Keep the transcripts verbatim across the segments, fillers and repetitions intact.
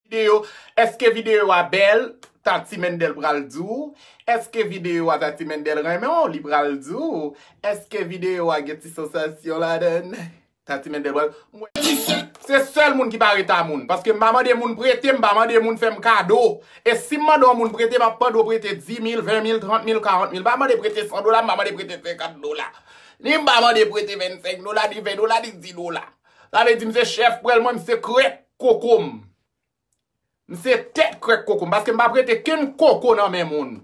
Videyo, èske videyo a bèl? Tati Mendel pral di w. Èske videyo a Tati Mendel renmen w? Li pral di w. Èske videyo a gen ti sansasyon ladan l? Tati Mendel pral. Mwen, se sèl moun ki pa ret a moun. Paske m pa mande moun prete, m pa mande moun fè m kado. E si m mande yon moun prete, m ap mande w prete dis mil, ven mil, trant mil, karant mil. M pa mande prete san dola, m pa mande prete senkant dola. Ni m pa mande prete vennsenk dola, ni ven dola, ni dis dola. Sa vle di m se chèf pwèl mwen, m se krèk koko m. M se tèt krèk koko m, paske m pa prete kenn koko nan men moun.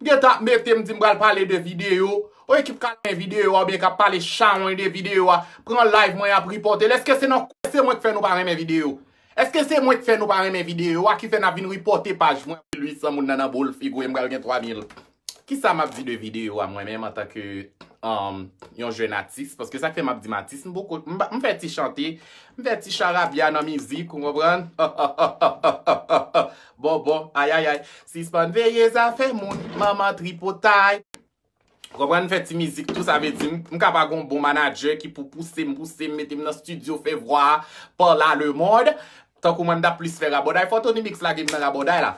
M gentan ap mete m di m pral pale de videyo. Yon ekip k al nan videyo a oubyen k ap pale chawony de videyo a, pran live mwen y ap ripòte l. Èske se nan, se mwen k fè nou pa renmen videyo? Èske se mwen k fè nou pa renmen videyo a ki fè n ap vin ripòte paj mwen? Mil uit san moun nan nan boul figi w, m pral gen twa mil. Kisa m ap di de videyo a mwen menm antanke um, yon jèn atis? Paske sa k fè m ap di m atis, m poko, m, pa- m fè ti chante, m fè ti charabya nan mizik, ou konprann? Bon, bon, ayayay, sispann veye zafè moun, manman tripotay. Ou konprann? M fè ti mizik tou, sa vle di m, m ka pa gon bon manadjè ki pou pouse m, pouse m, mete m nan estidyo, fè vwa a, pa la le monde. Tankou mwen, m t ap plis fè rabòday. Fò Tony Mix lage m nan rabòday la.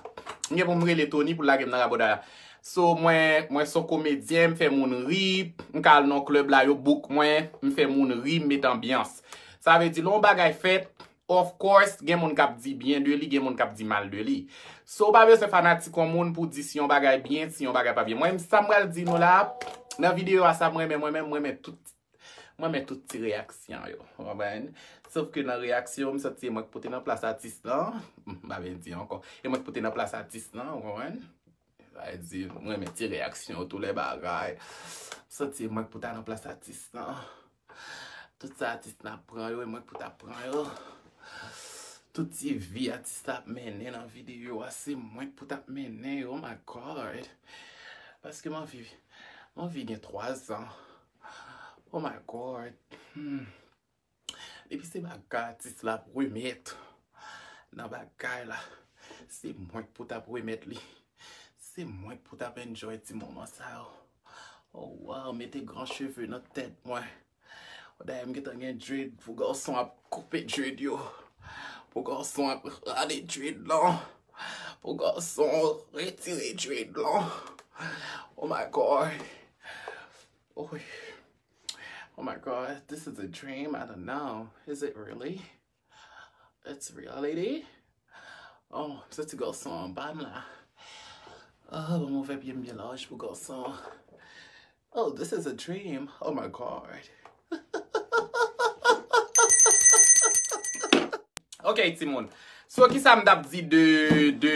M gen pou m rele Tony pou l lage m nan rabòday la. So, mwen, mwen se yon komedyen, m fè moun ri, m ka al nan klèb la, yo book mwen, m fè moun ri, m met anbyans. Sa vle di, lè yon bagay fèt, of course, gen moun k ap di byen de li, gen moun k ap di mal de li. So, ou pa bezwen fanatik yon moun pou di si yon bagay byen, si yon bagay pa byen. Mwen, sa m pral di nou la, nan videyo a sa, mwen renmen, mwen menm, mwen renmen tout Mwen renmen tout ti reyaksyon yo, ou konprann? Sof ke nan reyaksyon yo, m santi e mwen k pou te nan plas atis lan. M pa vle di ankò. E mwen k pou te nan plas atis lan, ou konprann? Sa vle di, mwen renmen ti reyaksyon yo, tout lè bagay. M santi e mwen k pou ta nan plas atis lan. Tout sa atis lan ap pran yo, e mwen k pou ta pran yo. Tout ti vi atis la ap mennen nan videyo a, se mwen k pou t ap mennen yo, oh my God. Paske m anvi, m anvi gen twa zan. Oh my God. Hmm. Depi se bagay atis la ap remèt nan bagay la, se mwen k pou t ap remèt li. Se mwen k pou t ap enjoy ti moman sa yo. Oh wow, mete gran cheve nan tèt mwen. Dayè m gentan gen dread, pou gason ap koupe dread yo. Pou gason ap rale dread lan. Pou gason retire dread lan. Oh my God. Oh, oh my God, this is a dream. I don't know. Is it really? It's reality. Oh, se ti gason anba m la. Oh, ban m ouvè pye m byen laj pou gason. Oh, this is a dream. Oh my God. Ok, timoun. So, kisa m t ap di de, de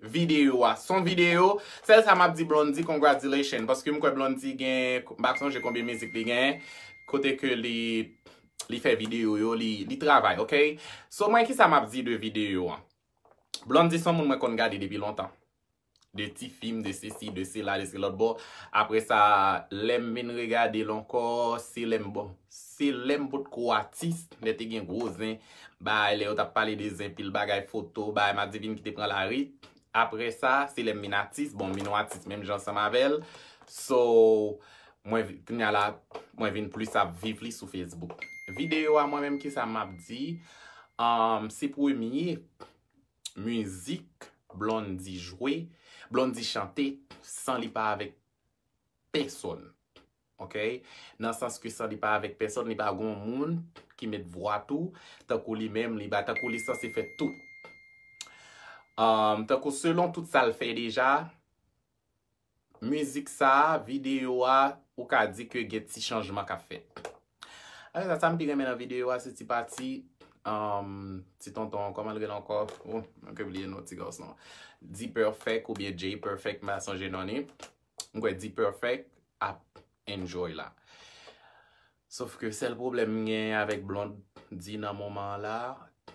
videyo a? Son videyo, sèl sa m ap di Blondy, congratulations. Paske m kwè Blondy gen, m pa sonje konbyen mizik li gen, kote ke li, li fè videyo yo, li, li travay, ok? So, mwen, kisa m ap di de videyo an? Blondy se yon moun mwen konn gade depi lontan. De ti fim, de sesi, de sela, de se lòt bò. Apre sa, lè m vin regade l ankò, se lè m, bon, se lè m potko atis, lè te gen gwo zen, bay, lè yo t ap pale de zen, pil bagay, foto, bay, Madivine ki te pran lari. Apre sa, se lè m vin atis, bon, m vin yon atis menm jan ansanm avè l. So, mwen, vi- kounye a la, mwen vin plis ap viv li sou Facebook. Videyo a mwen menm, kisa m ap di? Um, se premye mizik Blondy jwe, Blondy chante san li pa avèk pèsonn. Ok? Nan sans ke san li pa avèk pèsonn, li pa gon moun ki met vwa tou, tankou li menm, li pa tankou li sanse fè tout. Um, tankou selon tout sa l fè deja, mizik sa, videyo a, ou ka di ke gen ti chanjman k ap fèt. Apre sa, sa m pi renmen nan videyo a, se ti pati, um, ti tonton, kòman l rele ankò? Oh, mwen ke bliye non ti gason. D-Perfect oubyen J-Perfect, m pa sonje non li. M kwè D-Perfect ap enjoy la. Sof ke sèl pwoblèm m genyen avèk Blondy nan moman an la,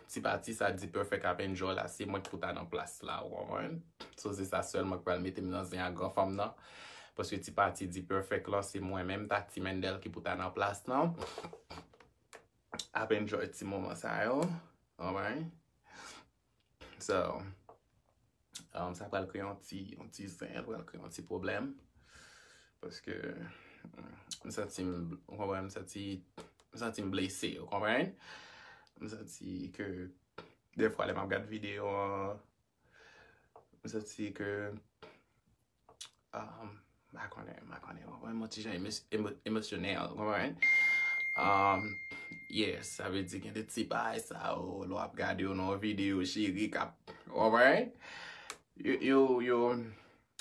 ti pati sa D-Perfect ap enjoy la, se mwen k pou ta nan plas la, ou konprann? So, se sa sèlman k pral mete m nan zen a gran fanm nan. Paske ti pati D-Perfect lan, se mwen menm, Tati Mendel ki pou ta nan plas lan. Ap enjoy ti moman sa yo, ou konprann? So, um, sa pral kreye yon ti, yon ti zen, pral kreye yon ti pwoblèm. Paske, mm, m santi m, ou konprann, m santi, m santi m blese, ou konprann? M santi ke Defwa, lè m ap gad videyo an, m santi ke, um, m pa konnen, m pa konnen, w konprann, m yon ti jan emo- emo- emosyonèl, w konprann? Um, yes, sa vle di gen de ti bagay sa yo, lè w ap gade yo nan yon videyo, cheri k ap, w konprann? Yo, yo, yo,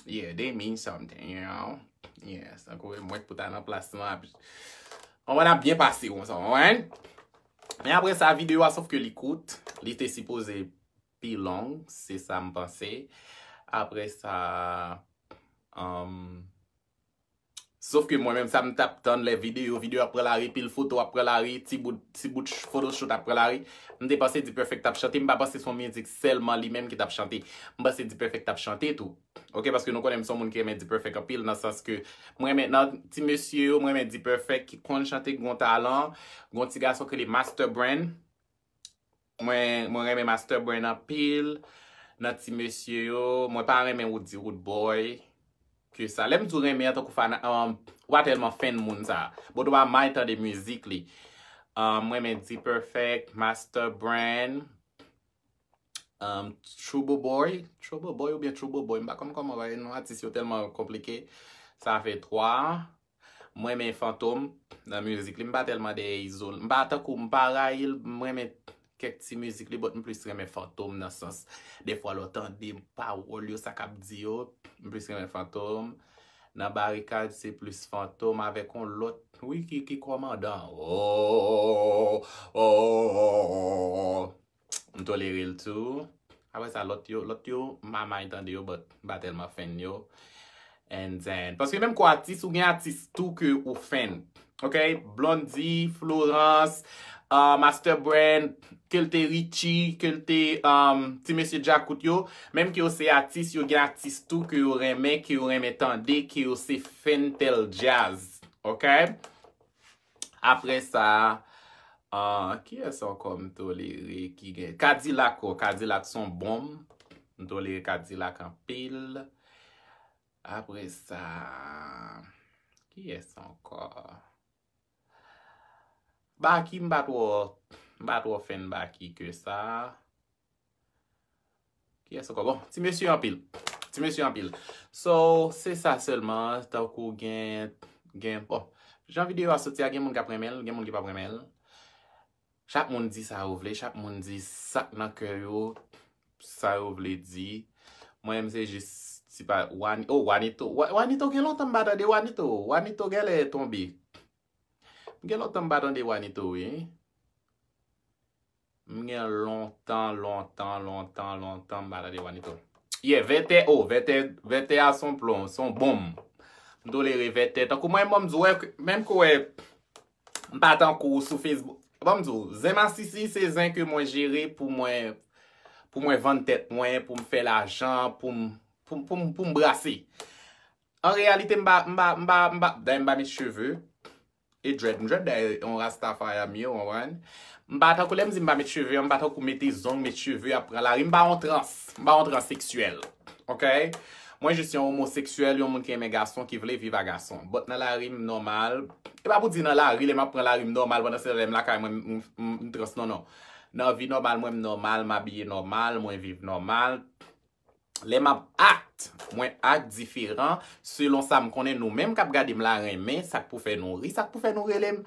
yeah, they mean something, you know? Yes, tankou mwen k pou ta nan plas lan, ap, w konprann, ap byen pase konsa, w konprann? Men apre sa, videyo a, sòf ke li kout, li te sipoze pi long, se sa m panse. Apre sa, um, sòf ke mwen menm, sa m t ap tann lè videyo, videyo ap pran lari, pil foto ap pran lari, ti bout, ti bout ch- photoshoot ap pran lari. M te panse D-Perfect t ap chante, m pa panse se yon mizik sèlman li menm ki t ap chante. M panse D-Perfect t ap chante tou. Ok, paske nou konnen m se yon moun ki renmen D-Perfect anpil, nan sans ke mwen renmen nan ti mesye yo, mwen renmen D-Perfect ki konn chante, ki gon talan, gon ti gason ki rele Master Brand. Mwen, mwen renmen Master Brand anpil. Nan ti mesye yo, mwen pa renmen Roody Roodboy ke sa. Lè m di w renmen an tankou fana, um, w pa tèlman fan moun sa. But w pa may tande mizik li. Um, mwen renmen D-Perfect, Master Brand, um, Trouble Boy. Trouble Boy oubyen Trouble Boy, m pa konn kòman yo rele non, atis yo tèlman konplike. Sa fè twa. Mwen renmen Fantom nan mizik li. M pa tèlman dèyè Izo. M pa tankou, m pa rayi l. Mwen renmen kèk ti mizik li, but m plis renmen Fantom nan sans. Defwa lè w tande pawòl yo, sa k ap di yo, m plis renmen Fantom. Nan Barikad, se plis Fantom avèk yon lòt, wi, ki, ki kòmandan. Oh, oh, oh, oh, oh. M tolere l tou. Apre sa, lòt yo, lòt yo, m pa may tande yo, but m pa tèlman fan yo. And then, paske menm kou atis, ou gen atis tou ke ou fan. Ok? Blondie, Florence, uh, Master Brand, ke l te Richie, ke l te, um, ti mesye Djakout yo, menm ke yo se atis, yo gen atis tou ke yo renmen, ke yo renmen tande, ke yo se fan tèl djaz. Ok? Apre sa, uh, kiyès ankò m tolere ki gen? Kadilak, o, Kadilak se yon bonm. M tolere Kadilak anpil. Apre sa, kiyès ankò? Baky, m pa twò, m pa twò fan Baky ke sa. Kiyès ankò? Bon, ti mesye anpil. Ti mesye anpil. So, se sa sèlman, tankou gen, gen, bon, jan videyo a soti a, gen moun k ap renmen l, gen moun ki p ap renmen l. Chak moun di sa yo vle, chak moun di sa k nan kè yo, sa yo vle di. Mwen menm se jis, se pa, Wani, oh, Wanito. Wa- Wanito, gen lontan m pa tande Wanito. Wanito genlè tonbe. Gen lontan m pa tande Wanito, wi. M gen lontan, lontan, lontan, lontan m pa tande Wanito. Yeah, Vètè, oh, Vètè, Vètè a se yon plon, se yon bonm. M tolere Vètè. Tankou mwen, mwen m di, wè, menm kou wè, m pa tankou sou Facebook. Bon, m di w, zen masisi se zen ke mwen jere pou mwen, pou mwen vann tèt mwen, pou m fè lajan, pou m, pou m, pou m, pou m brase. An reyalite, m pa, m pa, m pa, m pa, dayè m pa met cheve. E dread, m dread dayè yon Rastafari m ye, w konprann? M pa tankou lè m di m pa met cheve, m pa tankou mete zong, met cheve, ap pran lari. M pa yon trans, m pa yon transeksyèl. Ok? Mwen jis yon omoseksyèl, yon moun ki renmen gason, ki vle viv a gason. But nan lari, m nòmal. E pa pou di nan lari, lè m ap pran lari, m nòmal, pandan se tan lè m lakay mwen, m, m, m trans, non, non. Nan vi nòmal mwen, m nòmal, m abiye nòmal, mwen viv nòmal. Lè m ap act, mwen act diferan selon sa m konnen nou menm k ap gade m la renmen, sa k pou fè nou ri, sa k pou fè nou rele m.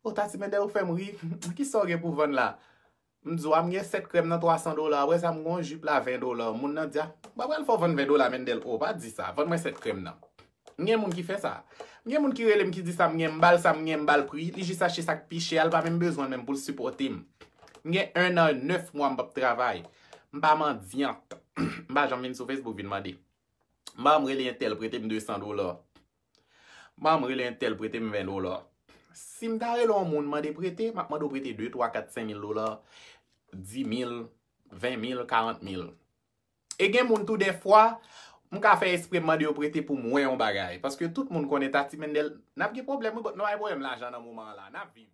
O, Tati Mendel, ou fè m ri. Kisa w gen pou vann la? M di w, a, m gen sèt krèm nan twa san dola, apre sa m gen yon jip la ven dola. Moun nan di, a, m pa pral fè w vann ven dola, Mendel. O, pa di sa, vann mwen sèt krèm nan. M gen moun ki fè sa. M gen moun ki rele m, ki di sa m gen, m ba l sa m gen, m ba l pri, li jis achte sa k pi chè a, li pa menm bezwen l menm pou l sipòte m. M gen en an nèf mwa m p ap travay. M pa mandyant. M pa janm vin sou Facebook vin mande. M pa janm rele entèl prete m de san dola. M pa janm rele entèl prete m ven dola. Si m ta rele yon moun mande prete, m ap mande w prete de, twa, kat, senk mil dola, dis mil, ven mil, karant mil. E gen moun tou dèfwa, m ka fè espre m mande yo prete pou m wè yon bagay. Paske tout moun konnen Tati Mendel, n ap gen pwoblèm wi, but nou pa gen pwoblèm lajan nan moman an la. N ap viv.